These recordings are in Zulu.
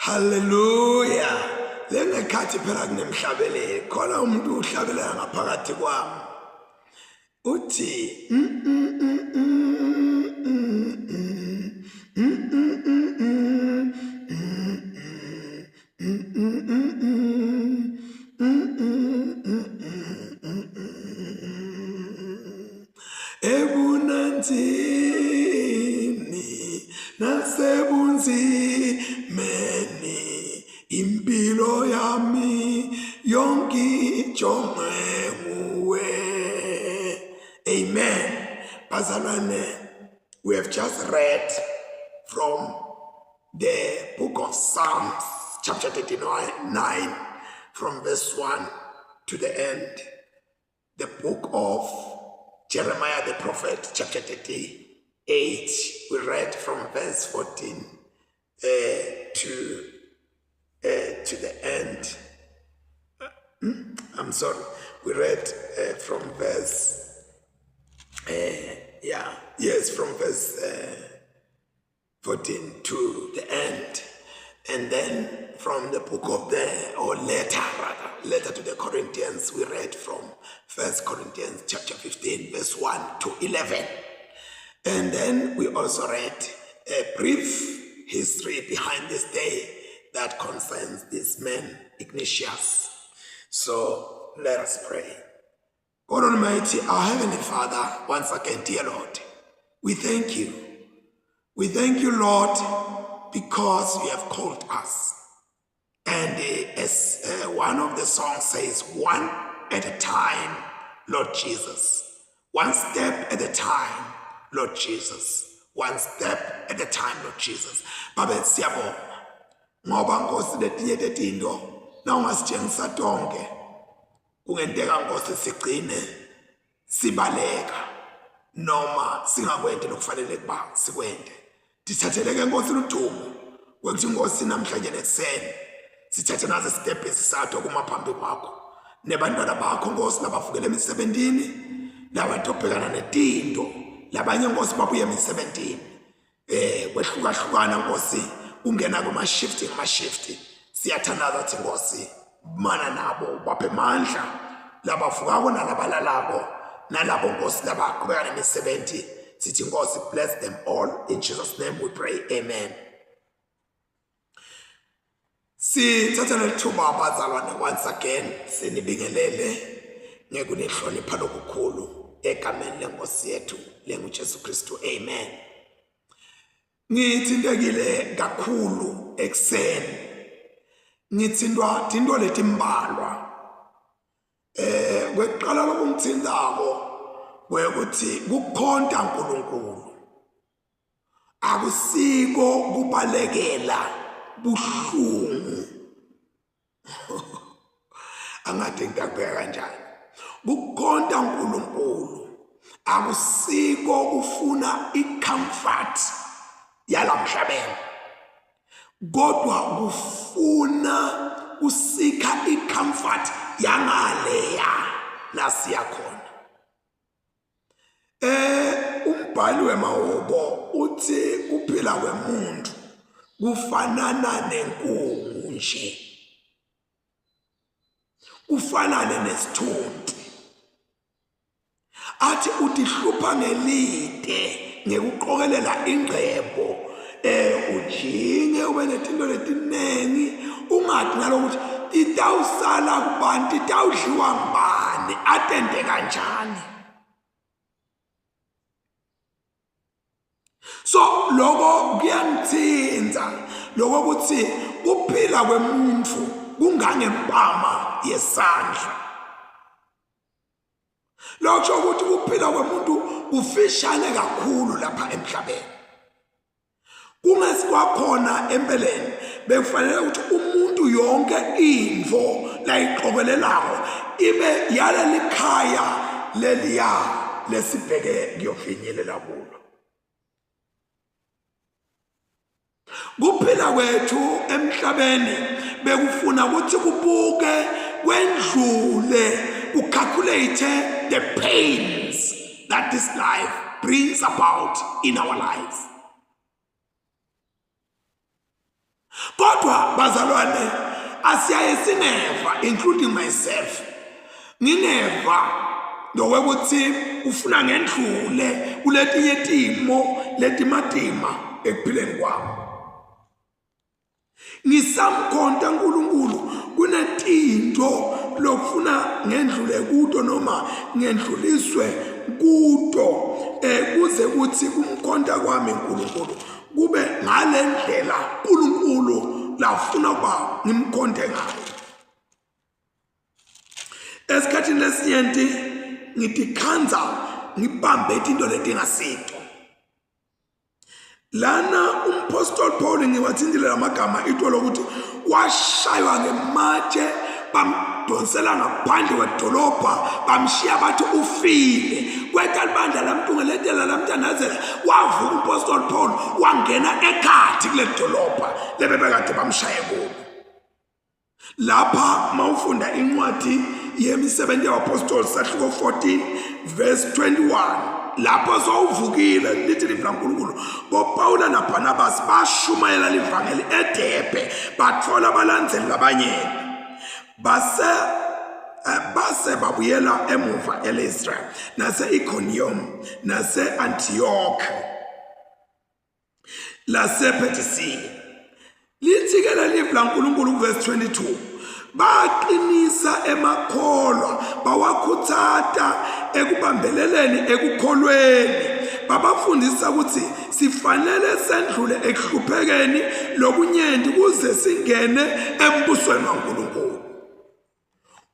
Haleluya. Lengekhathi phela kunemhlabeleli khona umuntu uhlabelela ngaphakathi kwami. Uthi Ebunanzini nasebunzimeni impilo yami yonke ijongwe nguwe. Amen. Bazalwane, we have just read from the book of Psalms, chapter 39, from verse 1 to the end. The book of Jeremiah the prophet, chapter 38, we read from verse 14 to the end. I'm sorry, we read from verse, yeah, yes, from verse 14 to the end. And then from the book of the, or letter rather, letter to the Corinthians, we read from First Corinthians chapter 15, verse 1 to 11. And then we also read a brief history behind this day that concerns this man, Ignatius. So let us pray. God Almighty, our Heavenly Father, once again, dear Lord, we thank you. We thank you, Lord, because you have called us. And as one of the songs says, one at a time, Lord Jesus. One step at a time, Lord Jesus. One step at a time, Lord Jesus. Babe siyabonga. Ngoba Nkosi letinye tetinto nawungasitshengisa tonke kungenteka Nkosi sigcine sibaleka noma singakwente lokufanele kuba sikwente. Tithatheleke Nkosi ludumo kwekuthi Nkosi namhlanje nekuseni sithathe nazo isitebhisi sathu kuma phambi kwakho nebantwana bakho Nkosi labavukela emisebentini labatobhekana netinto labanye Nkosi babuye emisebentini kwehlukahlukana Nkosi kungena kuma shift ngama shift siyathandaza thi Nkosi mana nabo baphe amandla labavukako nalabalalako nalabo Nkosi labaqhubeka nemisebenzi sithi Nkosi bless them all in Jesus name we pray, amen. Sithatha leli thuba abazalwane once again sinibingelele ngekunihlonipha lokukhulu egameni lenkosi yethu lenguJesu Kristu, amen. Ngithintekile kakhulu ekuseni, ngithintwa thinto letimbalwa. Kweqala lokungithintako kwekuthi kukhonta uNkulunkulu akusiko kubalekela buhlungu. Angade ngidakubeka kanjani. Kukhonta uNkulunkulu akusiko kufuna icomfort yalamhlabeni, kodwa kufuna usikha icomfort yangaleya la siya khona. Umbhali wemahubo uthi kuphila kwemuntu kufanana nenkungu nje, kufanane nesithunti. Athi utihlupha ngelide ngekuqokelela ingcebo, ujinge ube netinto letinengi ungathi nalokuthi titawusala kubantu, titawudliwa ngubani, atente kanjani. So lokho kuyangithinta lokho ukuthi kuphila kwemuntu kungangempama yesandla. Lokho ukuthi kuphila kwemuntu kufishane kakhulu lapha emhlabeni. Kungesikwakhona empeleni bekufanele ukuthi umuntu yonke into layiqokelelako ibe yaleli khaya leliya lesibheke kuyofinyelela kulo. Kuphila kwethu emhlabeni bekufuna ukuthi kubuke kwendlule kucalculate the pains that this life brings about in our lives. Kodwa Kodwa bazalwane asiyaye singeva including myself ngingeva lokwekuthi ufuna ngendlule kuletinye timo letimatima ekuphileni kwami. Ngisamkhonta uNkulunkulu kunetinto lokufuna ngendlule kuto noma ngendluliswe kuto kuze kuthi kumkhonta kwami uNkulunkulu kube ngalendlela uNkulunkulu lafuna ukuba ngimkhonte ngayo. Esikhathini lesinyenti ngitikhandza ngibambe into letingasito. Lana umphostoli Paul ngiwathintile lamagama itolo ukuthi washaywa ngematshe bamdonsela ngaphandle kwedolobha bamshiya bathi ufile kweta libandla lamtungeletela lamthandazela wavuka umphostoli Paul wangena ekhathi kule dolobha lebebekade bamshaye kulo. Lapha mawufunda incwadi yemisebenzi yabaphostoli sahluko 14 verse 21 lapho sowuvukile lithi livi laNkulunkulu boPawula naBarnabas bashumayela livangeli eDerbe bathola abalandzeli labanyenti base base babuyela emuva eLystra nase-Iconium nase-Antioch lasePhethisiya. Lithi-ke leli laNkulunkulu kuvesi 22 baqinisa emakholwa bawakhuthata ekubambeleleni ekukholweni babafundisa ukuthi sifanele sendlule ekuhluphekeni lokunyenti kuze singene embusweni waNkulunkulu.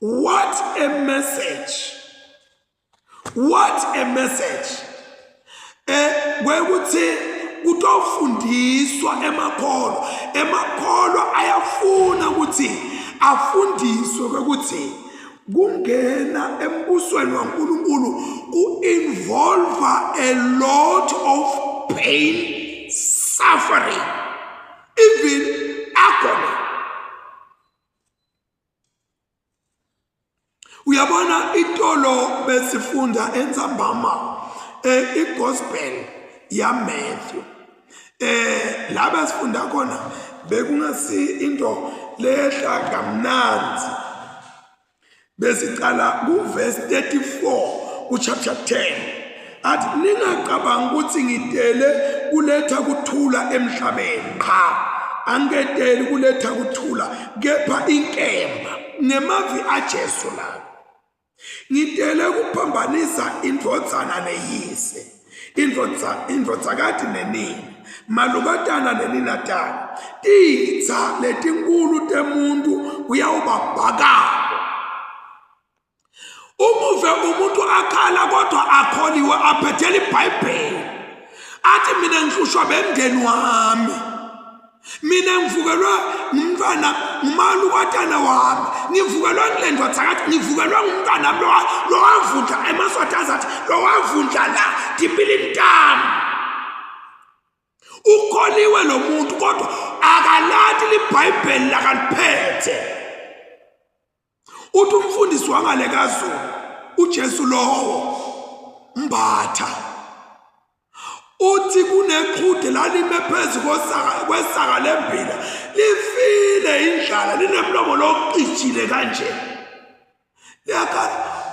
What a message! What a message! Kwekuthi kutofundiswa emakholwa. Emakholwa ayafuna ukuthi afundiswe ukuthi kungena embusweni waNkulunkulu ku-involve a lot of pain, suffering, even agony. Uyabona itolo besifunda entsambama igospel yaMatthew la besifunda khona bekungasi into lehla kamnandi besicala kuverse 34 kuchapter 10 athi ningacabangi ukuthi ngitele kuletha kuthula emhlabeni qha angiketeli kuletha kuthula kepha inkemba ngemavi aJesu la ngitele kuphambanisa indvodzana neyise indvodza indvodzakati nenina malukatana neninatana titsa letinkulu temuntu kuyawubabhakabo Umuve umuntu akhala kodwa akholiwe aphethele iBhayibheli. Athi mina ngihlushwa bemndeni wami. Mina ngivukelwe ngumntwana ngumalukatana wami. Ngivukelwe ngile ndoda ngivukelwe ngumntwana lo lowavundla emaswati azathi lowavundla la tipilini tami. Ukholiwe lo muntu kodwa akalati liBhayibheli lakaliphethe. Uthi umfundisi wangale kaZulu uJesu lowo mbatha uthi kuneqhude lalime phezu kosaka kwesaka lembila lifile indlala linemlomo locijile kanje liyakhala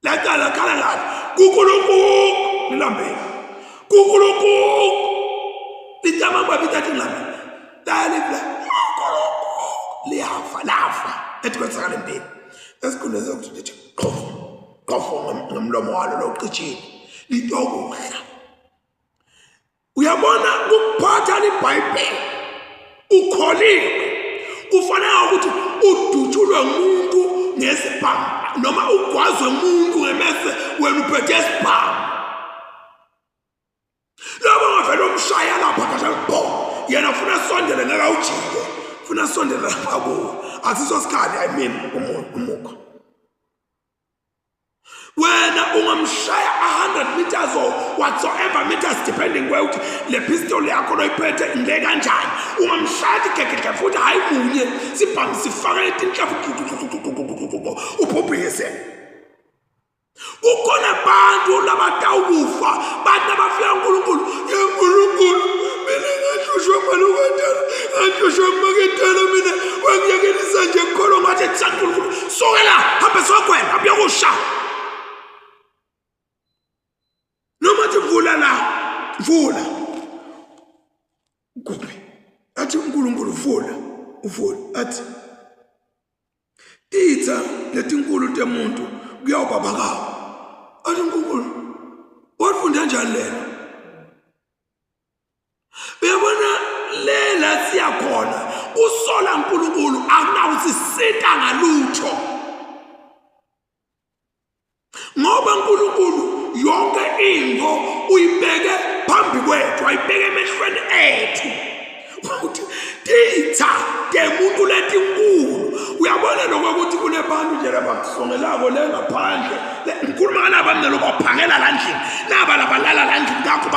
Laqala khala kahle. Kukulukuku ngilambile. Kukulukuku. Litama kwabita athi ngilambile. Lali la. Kukulukuku. Liyafa lafa. Ethi kwenzakala empini. Esikhundleni sokuthi lithi qofu. Qofu ngomlomo walo locijile. Litokudla. Uyabona ukuphatha iBhayibheli ukholiwe kufanele ukuthi udutshulwe umuntu ngesibhamu noma ugwazwe umuntu ngemese wena uphethe isibhamu lobo ngavele umshaya lapha kasha bo yena ufuna sondele ngeke awujike ufuna sondele lapha kuwe asiso sikhali i mean umukhwa Wena ungamshaya 100 meters or whatsoever meters depending where ukuthi le pistol yakho loyiphethe ile kanjani ungamshaya igegedle futhi hhayi munye sibhamu sifake letinhlamvu ubhubhise. Kukhona abantu labatawukufa bathi nabafika uNkulunkulu, yeNkulunkulu mina ngahlushwa malukatala, ngahlushwa maketala, mina wangiyekelisa nje kukholwa ngathi kusaNkulunkulu sukela hambe sogwena hambe uyokusha noma athi vula la vula kuphi athi uNkulunkulu vula uvula athi Titsa letinkulu temuntu kuyawuba bakawo. Athi uNkulunkulu, wafunda njani lelo? Uyabona le la siya khona kusola uNkulunkulu akunawusisita ngalutho. Ngoba uNkulunkulu yonke into uyibeke phambi kwethu, ayibeke emehlweni ethu. Ukuthi titha temuntu letinkulu. Uyabona lokho ukuthi kunebantu nje labakusongelako le ngaphandle. Ngikhuluma ngalaba mina lobaphakela la ndlini. Naba labalala la ndlini kakho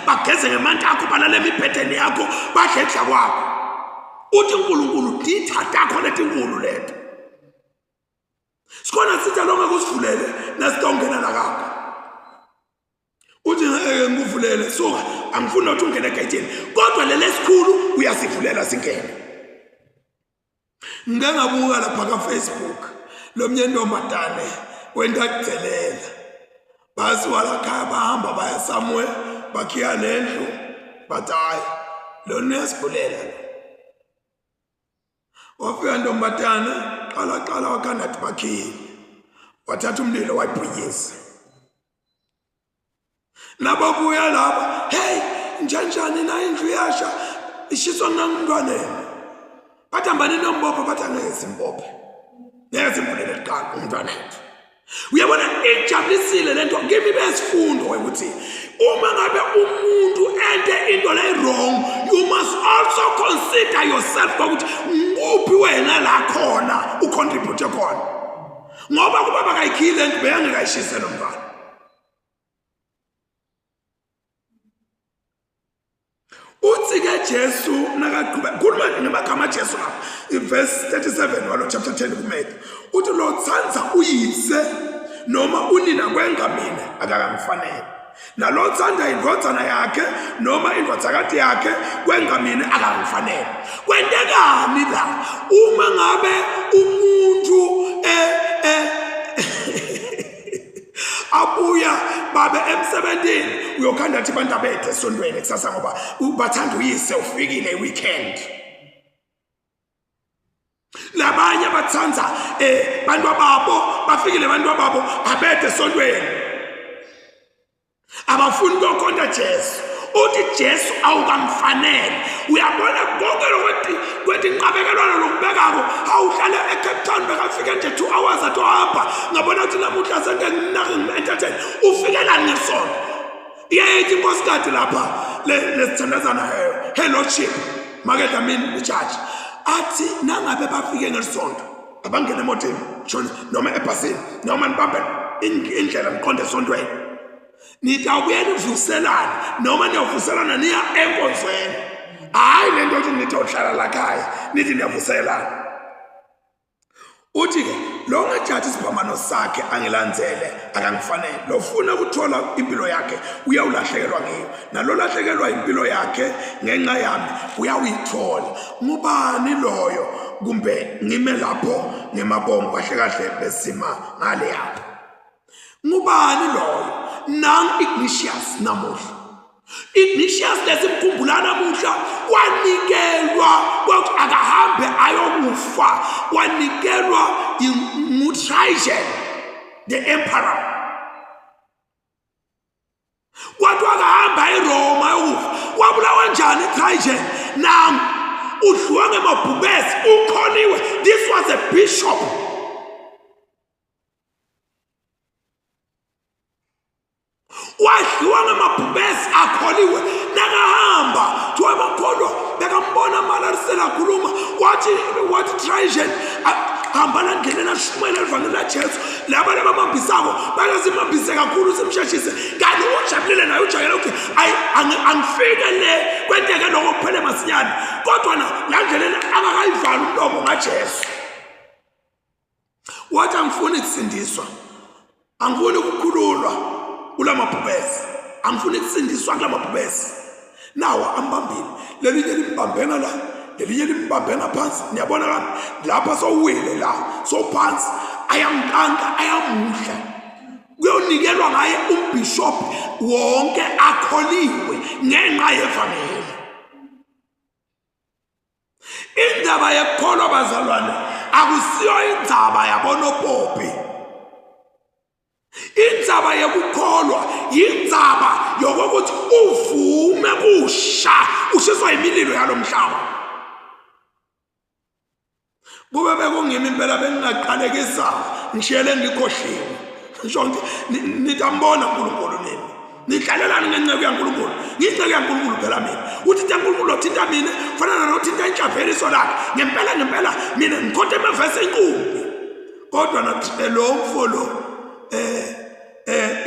bageze ngemanti akho balala emibhedeni yakho badle kudla kwakho. Uthi uNkulunkulu titha takho letinkulu leto. Sikhona sitha lo ngeke usivulele nasitawungena la kakho. Uthi ngeke ngikuvulele suka angifuni nokuthi ungene egeyithini kodwa leli esikhulu uyasivulela singene. Ngike ngabuka lapha ka-Facebook lo mnye ntombazane wento akudelela. Basuka lakhaya bahamba baya somewhere bakhiya nendlu bathi hhayi lona uyasivulela lo. Wafika ntombatana qala qala wakhanda athi bakhile wathatha umlilo wayibhunyisa nababuya laba hey njanjani na indlu yasha ishiswa nangumntwaneni bathi hambani nombopha bathi angeke simbophe ngeke simvulele kuqala umntwanethu Uyabona ijabulisile lento kimi besifundo ukuthi uma ngabe umuntu ente into le wrong you must also consider yourself ukuthi nguphi wena la khona ucontribute khona ngoba kuba bakayikhile lento beyangekayishise lo mntwana. Uthi ke Jesu nakaqhubeka khuluma ngemagama Jesu lapha iverse 37 walo chapter 10 kuMatthew uthi lo tsandza uyise noma unina kwenga mina akakangifanele nalo tsanda indvodzana yakhe noma indvodzakati yakhe kwenga mina akangifanele kwentekani la uma ngabe umuntu eh eh abuya babe emsebenzini uyokhanda athi abantu abethe esontweni kusasa ngoba bathanda uyise ufikile weekend labanye abathanda eh bantu babo bafikile abantu babo abethe esontweni abafuni kokhonta Jesu uthi Jesu awukamfanele uyabona konke lokwethi kwethi inqabekelwana lokubekako awuhlale eCape Town bekafike nje 2 hours athi uhamba ngabona ukuthi namuhla sente nginake ngi-entertain ufikelani ngesonto iyayethi inkosikati lapha lesithandazana her lordship make Dlamini ijaji athi nangabe bafike ngelisonto abangene emotini shona noma ebhasini noma nibambe indlela niqonde esontweni nitawubuye nivuselane noma niyovuselana niya enkonzweni hhayi le nto yokuthi nithi ohlala lakhaya nithi niyavuselana. Uthi-ke lo ongajathi isiphambano sakhe angilandzele akangifanele lofuna ukuthola impilo yakhe uyawulahlekelwa ngiyo nalolahlekelwa impilo yakhe ngenxa yami uyawuyithola ngubani loyo kumbe ngime lapho ngemabombo kahle kahle besima ngale yapho ngubani loyo nang Ignatius namuhla Ignatius lesimkhumbula namuhla wanikelwa kwakuthi akahambe ayokufa wanikelwa nguTrajan the emperor Kwathi wakahamba eRoma ayokufa. Wabulawa njani Trajan? Nangu udliwa ngemabhubesi ukholiwe. This was a bishop. Wadliwa ngamabhubesi akholiwe nakahamba kuthiwa bakholwa bekambona amalarisela akhuluma wathi wathi Trajan hamba la ndleleni ashumayela livangeli laJesu laba labamambisako bakasimambise kakhulu simsheshise kanti ujabulile naye ujabulele ukuthi ayi angifike le kwenteke lokho kuphele masinyane kodwa na la ndleleni akakayivali umlomo ngaJesu wathi angifuni kusindiswa. Angifuni ukukhululwa kulamabhubesi, angifuni kusindiswa kulamabhubesi. Nawo ambambile, lelinye limbambe ngala, lelinye limbambe ngaphansi. Niyabona kami lapha sowile la, sophansi, ayamkanka, ayamudla. Kuyonikelwa ngaye umbishop wonke akholiwe ngenxa yevangeli. Indaba yekukholwa bazalwane akusiyo indzaba yabonopopi. Indzaba yekukholwa yindzaba yokuthi uvume kusha ushiswa imililo yalomhlaba. Kube bekungimi impela bengingaqalekisa ngishiyele ngikhohliwe. Ngisho ngithi nitambona uNkulunkulu nini. Nidlalelani ngenceku yaNkulunkulu? Ngiyinceku yaNkulunkulu phela mina. Uthi into yaNkulunkulu lothinta mina fana nalothinta inhlaveli iso lakhe. Ngempela ngempela mina ngikhotha emavesi enkumbi. Kodwa nathi lo mfo lo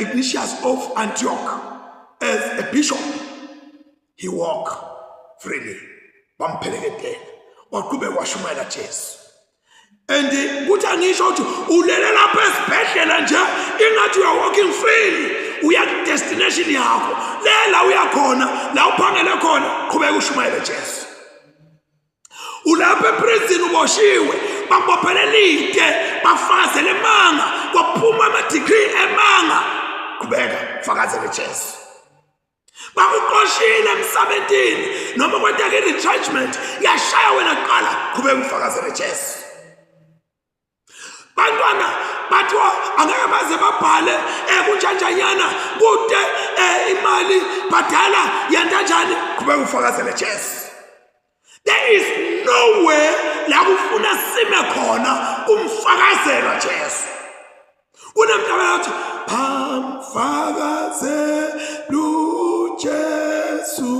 Ignatius of Antioch as a bishop, he walk freely. Bampheleketela waqhubeka washumayela Jesu. And kuthi angisho ukuthi ulele lapha esibhedlela nje ingathi you are walking freely, uya ku-destination yakho le la uya khona, la uphangele khona, qhubeka ushumayele Jesu. Ulapha eprison uboshiwe, bakubophele lide, bakufakazele emanga, kwaphuma ama-degree emanga, qhubeka fakazele Jesu. Bakuqoshile emsebenzini noma kwenteka i-retrenchment yashaya wena kuqala, qhubeka ufakazele Jesu. Bantwana bathiwa angeke baze babhale kunjanjanyana kude imali bhadala yentanjani, qhubeka ufakazele Jesu. There is nowhere la kufuna sime khona kumfakazela Jesu. Kunemhlaba yathi bamfakazela uJesu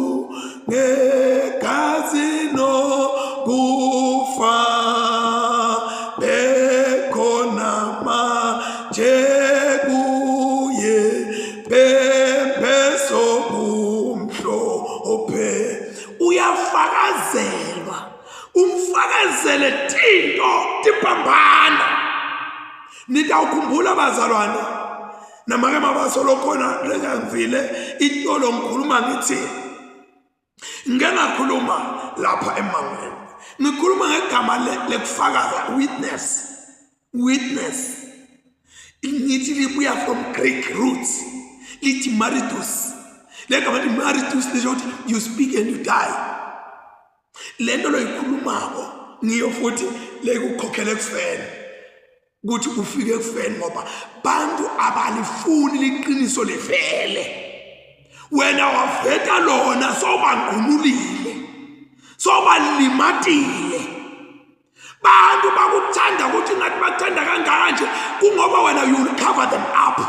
ngegazi nokufa, bekhona manje kuye bembesobumhlophe. Uyafakazelwa, umfakazele tinto tiphambana. Nitawukhumbula bazalwane namake mabaso lokhona lengangivile itolo ngikhuluma ngithi ngike ngakhuluma lapha emangweni, ngikhuluma ngegama lekufakaza, witness. Witness ngithi libuya from Greek roots, lithi maritus. Legama lithi maritus lisho ukuthi you speak and you die. Lento loyikhulumako ngiyo futhi lekukhokhela ekufeni, ukuthi ufike ekufeni, ngoba bantu abalifuni liqiniso livele. Wena waveta lona, sobanqunulile, sobalimatile. Bantu bakuthanda ukuthi ngathi bakuthanda kangaka nje, kungoba wena you will cover them up.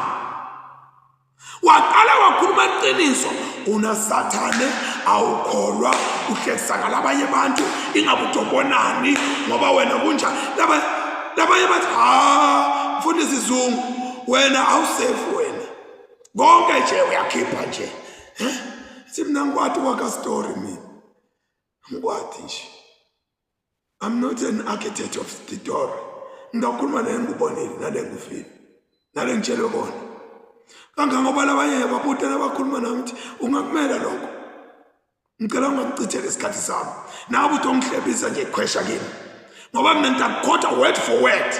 Waqala wakhuluma iqiniso, unasathane, awukholwa, uhlekisa ngalabanye abantu, ingabe utobonani ngoba wena kunjani. Labanye bathi ha mfundisi Zungu wena awusafe, wena konke nje uyakhipha nje. Sithi mina ngikwati kwaka story, mina ngikwati nje, I'm not an architect of the story. Ngingakhuluma le ngikubonile nale ngikufile nale ngitshelwe kona, kangangoba labanye babutana bakhuluma nami ukuthi ungakumela lokho, ngicela ungakuchithela isikhathi sami nawe ukuthi ongihlebisa nje khwesha kimi, ngoba mina ngitakukhotha word for word.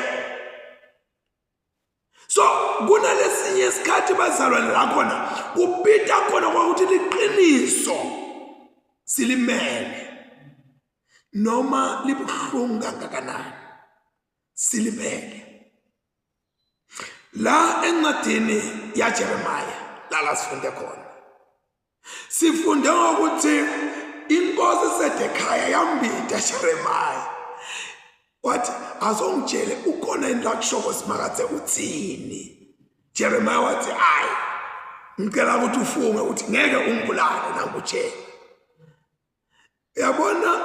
So kunalesinye isikhathi bazalwane la khona kubita khona kwakuthi liqiniso silimele noma libuhlungu kangakanani, silimele. La encwadini yaJeremiah la sifunde khona, sifunde ukuthi inkosi Sedekhaya yambida Jeremiah, wathi azongitshele ukhona yini la kushoko simakathe uthini. Jeremiah wathi hayi, ngicela ukuthi ufunge ukuthi ngeke ungibulale nangutshela. Uyabona,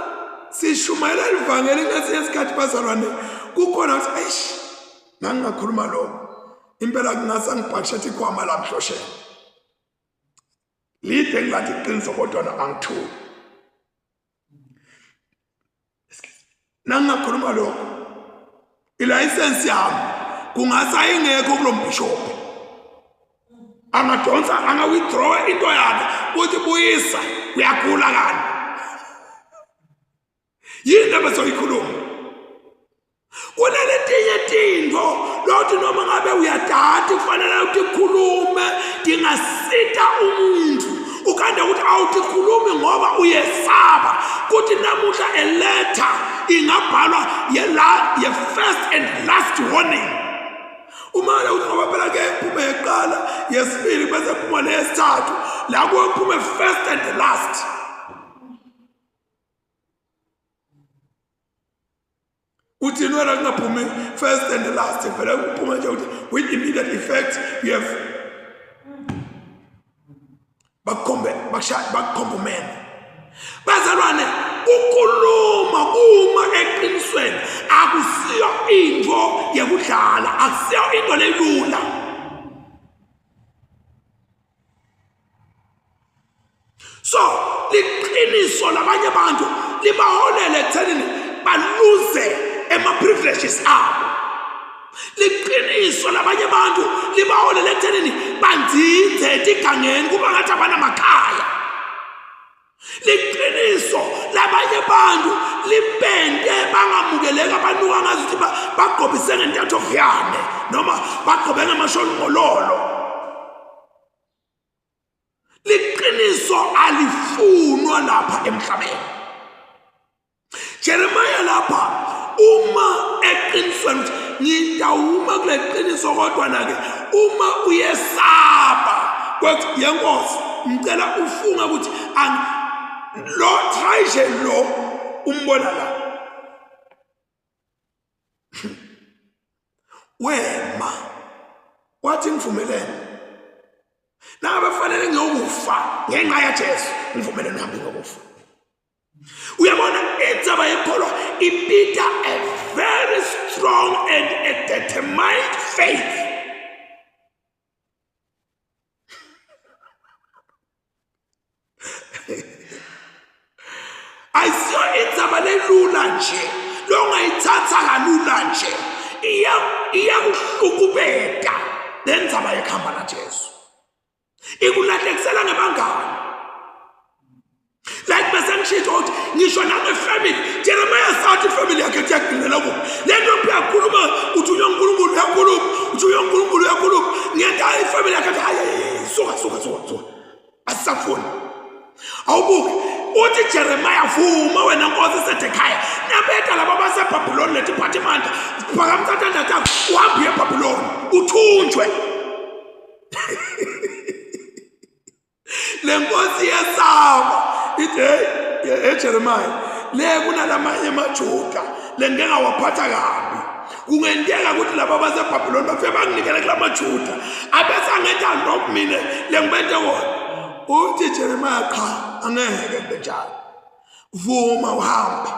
sishumayela ivangeli ngesinye isikhathi bazalwane, kukhona ukuthi eish, ngangingakhuluma lokho impela kungase ngibhakishethe ikhwama lamhloshela lide ngilathi iqiniso, kodwa angithuli. Nangingakhuluma lokho, ilayisensi yami kungase ayingekho kulo mbhishobhi. Angadonsa, anga-withdraw into yakhe uthi buyisa, uyagula kani? Yini abezoyikhuluma? Kunaletinye tintfo lothi noma ngabe uyadati kufanele utikhulume, tingasita umuntu. Ukhande ukuthi awutikhulumi ngoba uyesaba kuthi namuhla a letter ingabhalwa yela ye-first and last warning. Uma la uthi ngoba phela ke kuphume yeqala yesibili bese kuphuma leyesithathu, la kuphume first and last. Uthini wena kungaphumi first and last, vele kuphume nje ukuthi with immediate effect you have bakukhombe, bakushaya, bakukhombe umene. Bazalwane, ukuluma kuma eqinisweni akusiyo into yekudlala, akusiyo into lelula. So liqiniso labanye abantu libaholele ekuthenini baluze ema-privileges abo. Liqiniso labanye abantu libaholele ekuthenini banzinze etigangeni kuba ngathi abanamakhaya. Liqiniso labanye abantu libente bangamukeleki, abanuka ngazi ukuthi bagqobise ngentathoviyane noma bagqobe ngamashongololo. Liqiniso alifunwa lapha emhlabeni. Jeremiah lapha uma eqinisweni ukuthi ngidawuma kule qiniso, kodwa na-ke uma uyesaba kwathi yenkosi ngicela ufunga ukuthi lo trayishe lo umbona la wema wathi ngivumelene nangabe kufanele ngiyokufa ngenxa yaJesu, ngivumelene uhambe ngokufa. Uyabona indzaba yekholwa ibita a very strong and a determined faith. Ayisiyo indzaba lelula nje longayithatha kalula nje, iyakuhlukubeta le ndzaba yekuhamba naJesu, ikulahlekisela ngebangani. Like bese ngishito ukuthi ngisho nangefamily, Jeremiah sathi ifamily yakhe ethi yagcinela kuphi le nto uyakhuluma, uthi uyonkulunkulu uyakhuluma, uthi uyonkulunkulu uyakhuluma, ngento ifamily yakhe ethi hayi suka suka suka suka asisafuni. Awubuke uthi Jeremiah, vuma wena nkosi Sedekhaya nabeta laba baseBhabhiloni letiphathimandla, phakamisa tandla takho uhambe uye eBhabhiloni uthunjwe. Le nkosi yesaba ithi hey eJeremiah le kunalamanye amaJuda le ngeke ngawaphatha kabi, kungenteka ukuthi laba baseBhabhiloni bafike banginikele kula maJuda abese angenza lokhu mina le ngibente wona. Uthi Jeremiah cha, angeke kube njalo, vuma uhambe.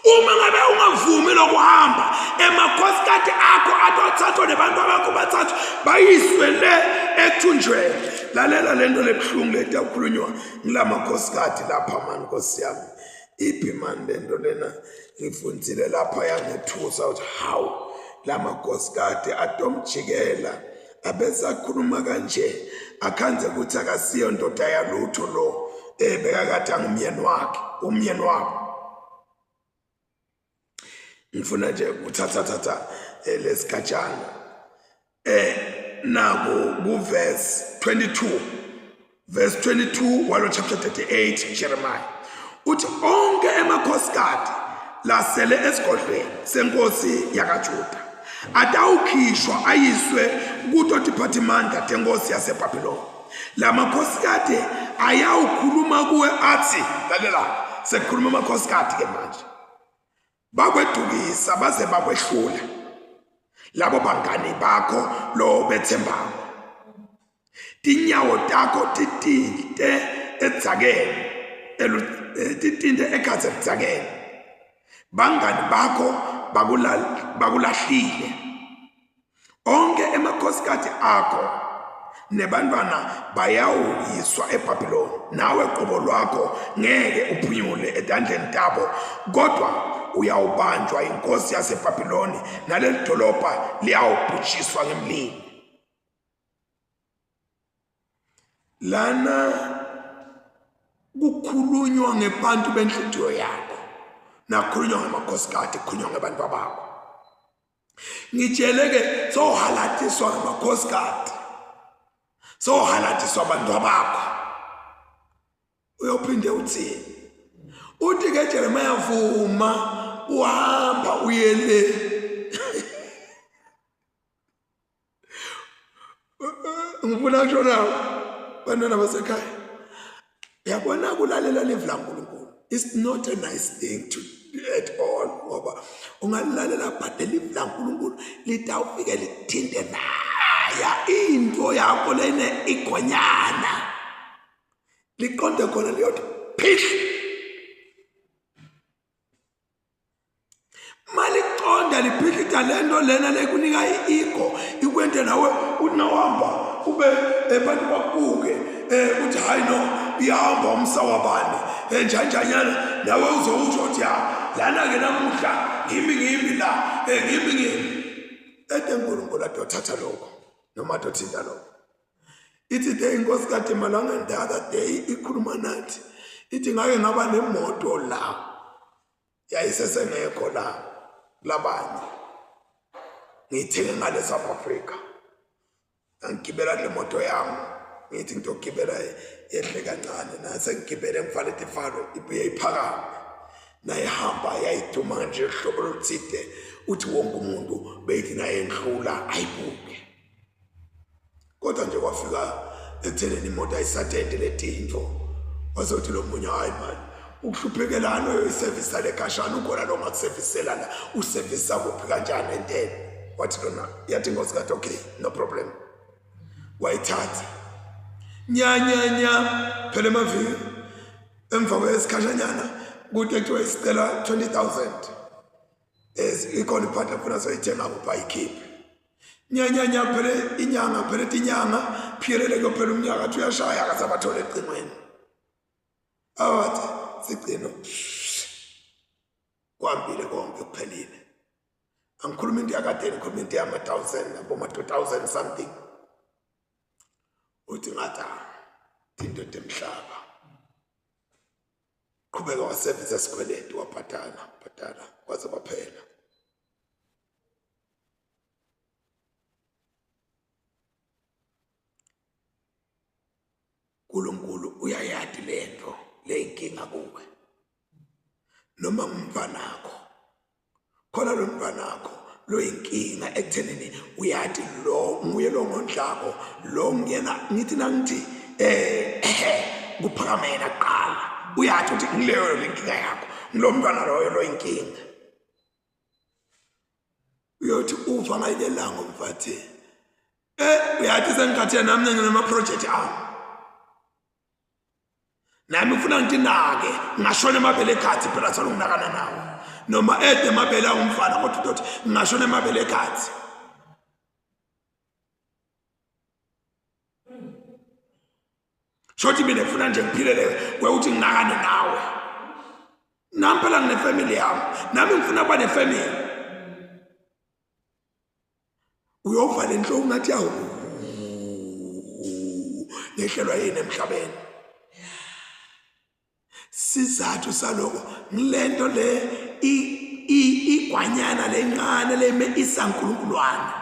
Uma ngabe ungavumi lokuhamba, emakhosikati akho atothathwa nebantu abakho bathathwa bayiswe le ekuthunjweni. Lalela lento lebuhlungu leti yakhulunywa ngilama khosikati lapha mani, nkosi yami iphi mani lento lena ngifundile lapha yangethusa ukuthi hawu lama khosikati atomjikela abesakhuluma kanje akhanze ukuthi akasiyo ndoda yalutho lo ebekakade angumyeni wakhe, umyeni wabo. Ngifuna nje ukuthatha thatha lesigatshana naku ku verse 22, verse 22 walo chapter 38 Jeremiah, uthi onke emakhosikati lasele esigodlweni senkosi yakaJuda atawukhishwa ayiswe kuto tiphathimandla tenkosi yaseBhabhiloni. Lamakhosikati ayawukhuluma kuwe athi, lalela, sekukhuluma amakhosikati ke manje, bakwedukisa baze bakwehlula labo bangani bakho lo bethembako, tinyawo takho titinte edzakeni, titinte ekhatsi edzakeni, bangani bakho bakulahlile, onke emakhosikati akho nebantwana bayawuyiswa eBhabhiloni, nawe qobo lwakho ngeke uphunyule etandleni tabo, kodwa uyawubanjwa inkosi yaseBhabhiloni, naleli dolobha liyawubhujiswa ngemlilo. Lana kukhulunywa ngebantu benhliziyo yakho, nakhulunywa ngamakhosikazi, kukhulunywa ngebantu babakho. Ngitshele ke, sohalatiswa ngamakhosikazi, sohalatiswa abantu abakho, uyophinde uthini? Uthi ke Jeremiah, vuma uhamba uye le. Ngifuna kusho nawo bantwana basekhaya, uyabona, kulalela live laNkulunkulu, it's not a nice thing to at all, ngoba ungalilalela but live laNkulunkulu litawufike lithinte naya into yakho lene igonyana, liqonde khona, liyothi phihli. Maliqonda liphihli lento lena lekunika i-ego, ikwente nawe uthi nawuhamba ube abantu bakubuke, uthi hayi no, iyahamba umsawabani enjanjanyana, nawe uzowusho ukuthi ya, lana-ke namuhla ngimi ngimi la, ngimi ngimi ede uNkulunkulu adothatha lokho noma adothinta lokho. Ithi the inkosi kade malangeni the other day ikhuluma nathi, ithi ngake ngaba nemoto la, yayisesengekho la labanye, ngiyithenge ngale South Africa. Ngigibela kule moto yami, ngithi ngizogibela yehle kancane, nase ngigibele ngivale tivalo, ibuye iphakame, nayihamba yayiduma nje hlobo oluthide. Uthi wonke umuntu beyithi naye endlula ayibuke, kodwa nje kwafika ekuthenini imoto ayisatende letinto. Wazothi lo munye, hayi mani, ukuhluphekelana oyoyisevisa le khashana, ukhona lo ngakusevisela la, usevisa kuphi, kanjani, enteni. Wathi lona, yathi inkosi kathi, okay, no problem. Wayithatha, nya nya nya, phela emaviki emva kwesikhashanyana kude kuthiwa isicela 20,000, ikhona iphandla funa soyithenga kuphi, ayikhiphe. Nyanyanya, phele inyanga, phele inyanga, phiyelele kuyophela umnyaka. Athi uyashaya, akasabathole ecingweni. Awathi sigcino kuhambile konke, kuphelile. Angikhuluma into yakadeni, ngikhuluma into yama-thousand, aboma-2000 something. Uthi ngathi, ah, into emhlaba. Qhubeka wasevisa sikweletu, wabhadala bhadala kwaze kwaphela. uNkulunkulu uyayati lento leyinkinga kuwe, noma ngumntwanakho khona lo mntwanakho loyinkinga ekuthenini, uyathi lo nguye lo ngondlako lo ngiyena. Ngithi nangithi kuphakama yena kuqala, uyathi ukuthi ngileyo lenkinga yakho, ngilo mntwana loyo loyinkinga. Uyothi uva ngayilelanga umfathi, uyathi sengikhathele nami, nginama project ami nami, ngifuna ngitinake, ngashona emabele ekhathi phela, solo nginakana nawo noma ede emabele angumfana, kodwa utothi ngashona emabele ekhathi. Shothi mina ngifuna nje ngiphilele kwekuthi nginakane nawe, nami phela nginefamily yami, nami ngifuna kuba nefamily. Uyovala inhloko ngathi yawu, ngehlelwa yini emhlabeni? Sizathu saloko ngilento le igwanyana lencane leme isaNkulunkuluwana.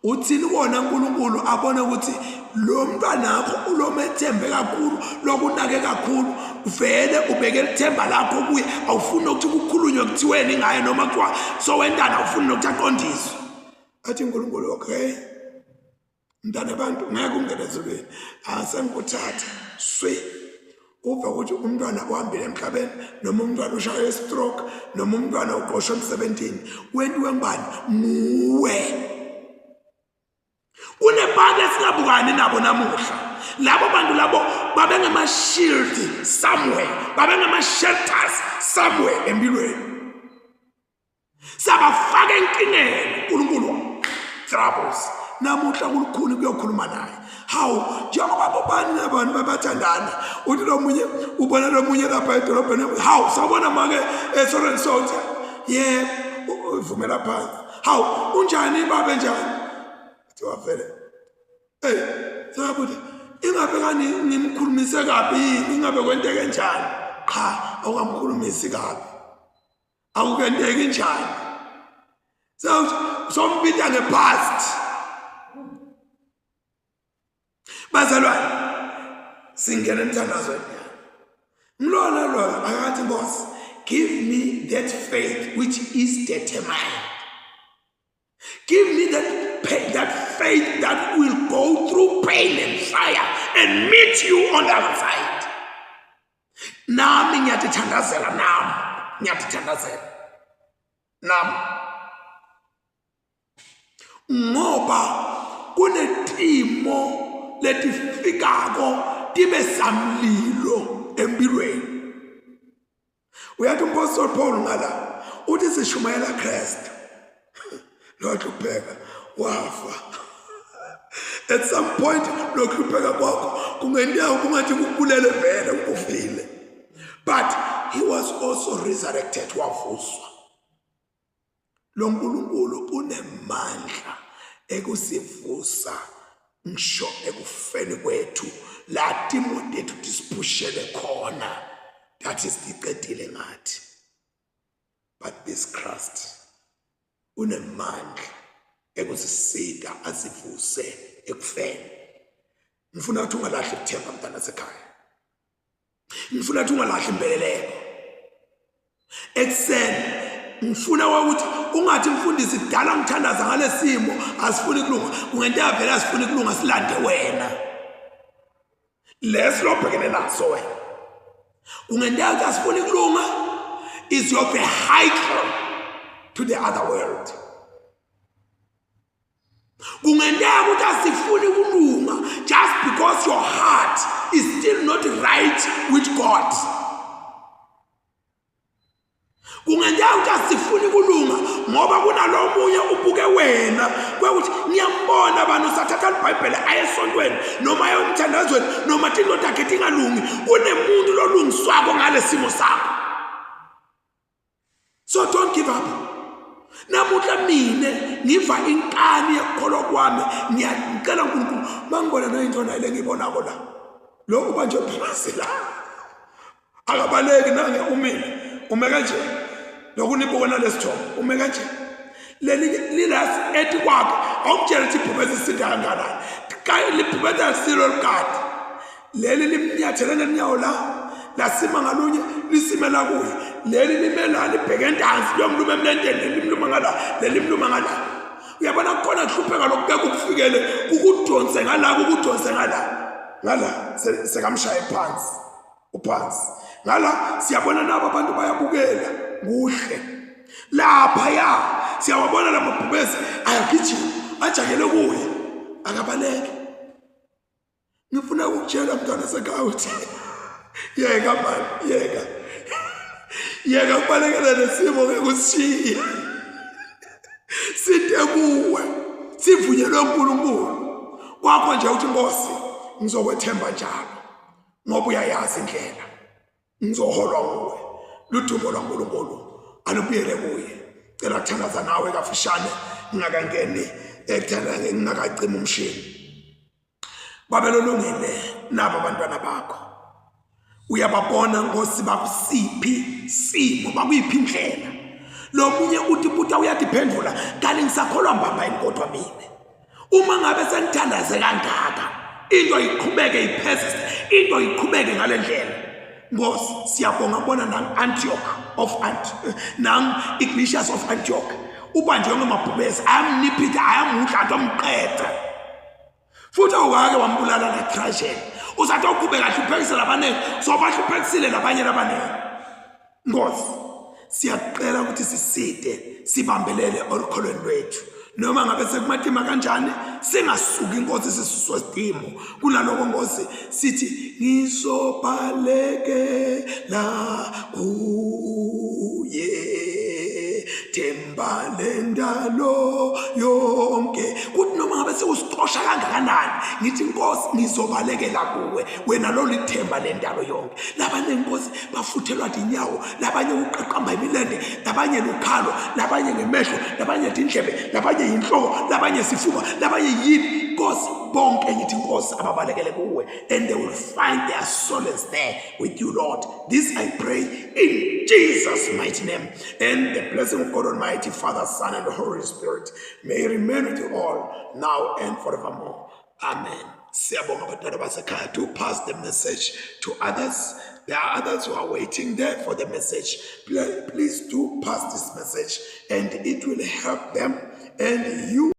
Uthini kona uNkulunkulu abone ukuthi lo mntwanakho ulomethembe kakhulu, lokunake kakhulu, vele ubeke lithemba lakho kuye, awufuni ukuthi kukhulunywe kuthiweni ngaye, noma kuthiwa sowentana, awufuni nokuthi aqondiswe. Athi uNkulunkulu, okay mntana abantu, ngeke ungene ezulwini, asengikuthathe swi. Uve ukuthi umntwana uhambile emhlabeni, noma umntwana ushaye stroke, noma umntwana uqoshwe emsebenzini, wentiwe ngubani? Nguwe. Kunebantu esingabukani nabo namuhla. Labo bantu labo babengama-shield somewhere, babengama-shelters somewhere empilweni, sabafaka enkingeni. uNkulunkulu troubles namuhla kulukhuni kuyokhuluma naye. Hawu, njengoba bobani nabantu babathandana, uthi lo munye ubona lo munye lapha edolobheni, hawu, sawubona make esoreni, sothi yebo, uvumela phansi, hawu, unjani babe, njani? Kuthiwa vele, hey, sabuthi Ingabe kani ngimkhulumise kabi yini? Ingabe kwenteke njani? Cha, awukamkhulumisi kabi. Akukenteki njani? So sombita ngepast. Bazalwane, singena emthandazweni. Ngilona loyo akathi Nkosi, give me that faith which is determined. Give me that pain, that faith that will go through pain and fire and meet you on the other side. Nami ngiyatithandazela nami, ngiyatithandazela. Nami. Ngoba kunetimo letifikako tibe samlilo empilweni. Uyathi umpostoli Paul ngala uthi sishumayela Kristu. Lokhlupheka wafa. At some point lokhlupheka kwakho kungenteka kungathi kukubulele vele ukufile. But he was also resurrected wavuswa. Lo nkulunkulu unemandla ekusivusa ngisho ekufeni kwethu la timo tethu tisiphushele khona that isicedile ngathi. But this Christ unemandla ekusisida asivuse ekufeni. Ngifuna ukuthi ungalahli ukuthemba mntana sekhaya. Ngifuna ukuthi ungalahli impeleleko. Ekuseni ngifuna ukuthi ungathi mfundisi kudala ngithandaza ngalesimo asifuni kulunga. Kungenteka vele asifuni kulunga silande wena. Lesi lobhekene naso wena. Kungenteka ukuthi asifuni kulunga is your vehicle to the other world. Kungenteka ukuthi asifuni kulunga just because your heart is still not right with God. Kungenteka ukuthi asifuni kulunga ngoba kunalomunye ubuke wena kwekuthi ngiyambona abantu usathatha iBhayibheli aye esontweni noma aye emthandazweni noma tinto takhe tingalungi kunemuntu lolungiswako ngalesimo sakho. So don't give up. Namuhla mina ngiva inkani yokukholwa kwami ngiyacela uNkulunkulu mangibona nayinto nayo lengiyibonako la. Lokhu manje phasi la. Akabaleki nange umile. Ume kanje. Lokhu nibuka nalesithombe ume kanje. Leli lilasi ethi kwakhe awumtshela ukuthi ibhubesi isinda kangakanani. Libhubesi alisilo likade. Leli limnyathele ngenyawo la lasima ngalunye lisime la kuye. Leli lime la libheke entansi liyomluma emlenteni leli limluma ngala leli limluma ngala. Uyabona kukhona kuhlupheka lokubeka ukufikele kukudonse ngala kukudonse ngala ngala sekamshaye phansi uphansi ngala. Siyabona nabo abantu bayabukela kuhle lapha ya siyawabona lamabhubesi ayagijima ajakele kuye akabaleke. Ngifuna ukutshela mntwana sekhaya ukuthi yeka mani, yeka yeka kubalekela lesimo ngeke usishiye side kuwe sivunyelwe uNkulunkulu kwakho nje uthi Nkosi ngizokwethemba njalo ngoba uyayazi indlela ngizoholwa nguwe. Ludumo lwaNkulunkulu alubuyele kuye. Cela kuthandaza nawe kafushane ngingakangeni ekuthandazeni ngingakacimi umshini. Babe lolungile nabo abantwana bakho uyababona Nkosi bakusiphi simo bakuyiphi indlela. Lo munye uthi buta uyatiphendula kanti ngisakholwa mbamba yini kodwa mina uma ngabe sengithandaze kangaka into iqhubeke iphezise into iqhubeke ngale ndlela. Nkosi siyabonga kubona nang Antioch of nang Ignatius of Antioch ubanjwe ngamabhubesi ayamniphitha ayamudla atomqeda futhi awukake wambulala na Trajan usathi awuqhubeka ahluphekise labaningi so bahluphekisile labanye labaningi. Nkosi siyacela ukuthi siside sibambelele olukholweni lwethu noma ngabe sekumatima kanjani singasuki Nkosi sisuswe sidimo kunaloko Nkosi sithi ngizobalekela kuye themba lendalo yonke kuthi noma ngabe sewusiqo ungixosha kangakanani, ngithi, Nkosi, ngizobalekela kuwe, wena lolithemba lendalo yonke. Labanye, Nkosi, bafuthelwa tinyawo, labanye kuqaqamba imilende, labanye lukhalo, labanye ngemehlo, labanye tindlebe, labanye yinhloko, labanye sifuba, labanye yini. Nkosi, bonke ngithi, Nkosi, ababalekele kuwe, and they will find their solace there with you, Lord. This I pray in Jesus' mighty name. And the blessing of God Almighty, Father, Son, and the Holy Spirit may remain with you all now and forevermore. Amen. Siyabonga, abantwana basekhaya. Do pass the message to others. There are others who are waiting there for the message. Please do pass this message, and it will help them and you.